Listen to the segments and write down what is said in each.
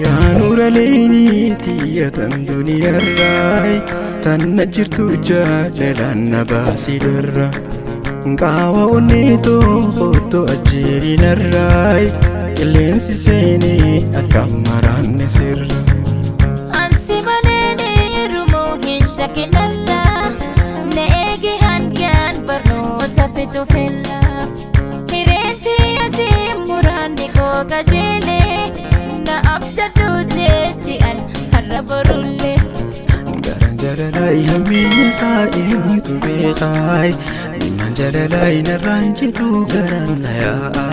Yaa nuura leenii tiyya tan duniyarraa tan na jirtu jaalalaan na baasii darra. Qaawa onnee tokkotu ajjeerinarraa qilleensi seenee akka maraanne sirra. Ansi malee rumoo hin shakinarra na eegi hangaan barnoota fitu fella hireetti asii muraanni koo qajeelee na abdadhu jeetti an har'a borullee. Garan jaalalaa hammeenya isaa eenyutu beekaa? Dhimmaan jaalalaa narraan jitu garaan na yaa'a.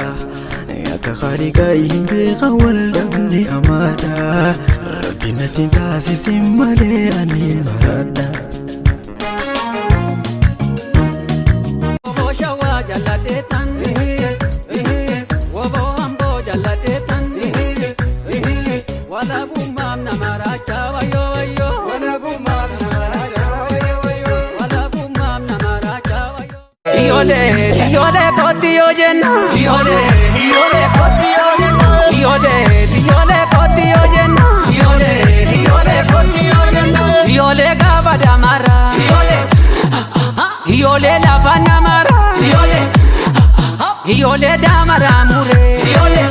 Akka khaliqaa hin beekan wal dhabne amaadha. Rabbi natti taasisin malee ani maradha. Woboo shawaa jalladheetan, woboo amboo jalladheetan, walabummaaf nama raachaa wayyoo wayyoo. Walabummaaf nama raachaa wayyoo. Iyyoolee iyyoolee kootti yoo jenna. Iyyoolee iyyoolee kootti yoo jenna. Iyyoolee iyyoolee kootti yoo jenna. Iyyoolee iyyoolee kootti yoo jenna. Iyyoolee gaafa damara. Iyyoolee iyyoolee lafa namara. Iyyoolee iyyoolee damara muree. Iyyoolee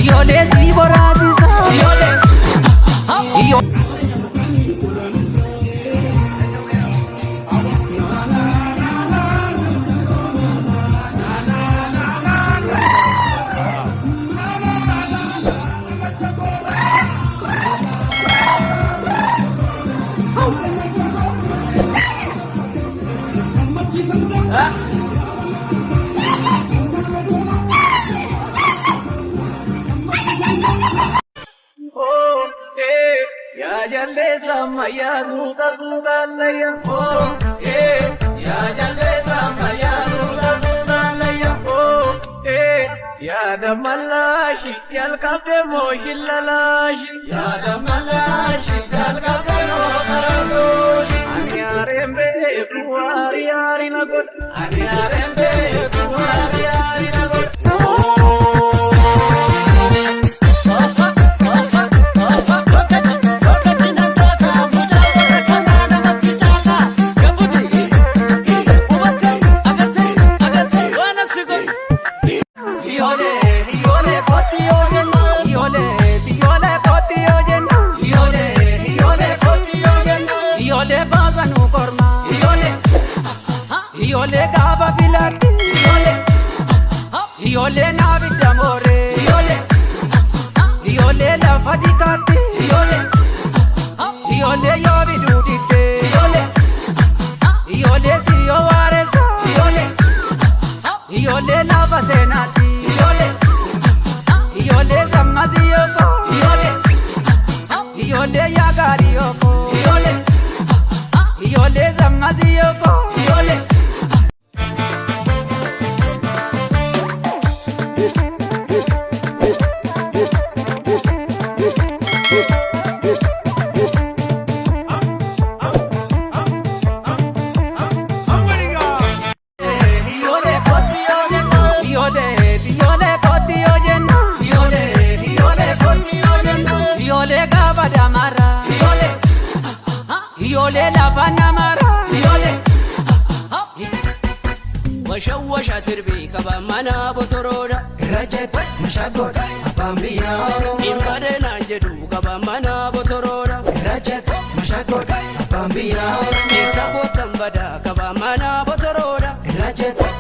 iyyoolee si boraasisa. Iyyoolee iyyoolee. Yaa jaldeessa ammayyaa suuta suuta allayya. Yaa jaldeessa ammayyaa suuta suuta allayya. Yaa dammallaashi jalqabde moo shillalaashi. Yaa dammallaashi jalqabde moo karandooshi. Ani yaareen beeku waari yaari na godha. Ani yaareen beeku waari yaari na godha. Iyyoolee iyyoolee kootti yoo jenna. Iyyoolee iyyoolee kootti yoo jenna. Iyyoolee iyyoolee kootti yoo jenna. Iyyoolee baasanu korma. Iyyoolee iyyoolee gaafa filatti. Iyyoolee iyyoolee naabidda mooree. Iyyoolee iyyoolee lafa dikaatti. Iyyoolee iyyoolee yoo biduu didde. Iyyoolee iyyoolee siyyoo waareessa. Iyyoolee iyyoolee lafa seenaatti. Iyyoolee iyyoolee zammasii yooko. Iyyoolee iyyoolee yaa gaarii yooko. Iyyoolee iyyoolee zammasii yooko. Iyyoolee. Iyyoolee kootti yoo jenna. Iyyoolee iyyoolee kootti yoo jenna. Iyyoolee iyyoolee kootti yoo jenna. Iyyoolee gaafa damara. Iyyoolee iyyoolee lafa namara. Iyyoolee. Washawwasha sirbii qaba mana botoroodha. Irra mashagoodha abbaan biyya Oromoo. Hin badeenaan jedhu qaba mana botoroodha. Irra mashagoodha abbaan biyya Oromoo. Keessa kootan badaa qaba mana botoroodha. Irra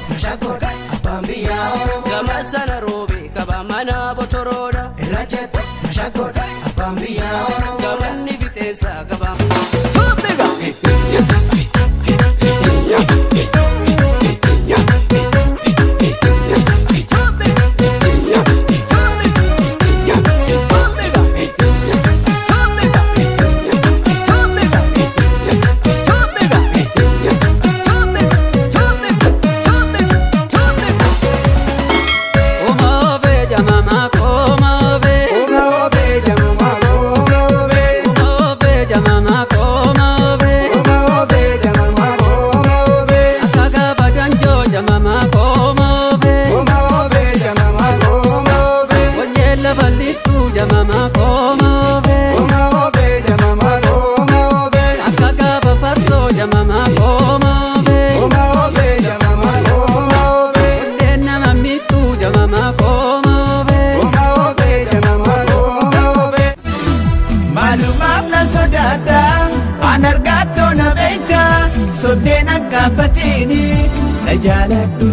mashagoodha abbaan biyya Oromoo. Gama sana roobe qaba mana botoroodha. Irra mashagoodha abbaan biyya Oromoo. Gamanni fixeensa qaba. Uma obe jamama koma obe. Uma obe jamama koma obe. Uma obe jamama koma. kooma obee. Kooma obee jamama kooma obee. Akka gaafa farsoo jamama kooma obee. Kooma obee jamama kooma obee. Buddeen nama mittuu jamama kooma obee. Kooma obee jamama kooma obee. Maalumaaf na sodaadha an argattoo na beekta sobdeen akka fatini na jaaladhu.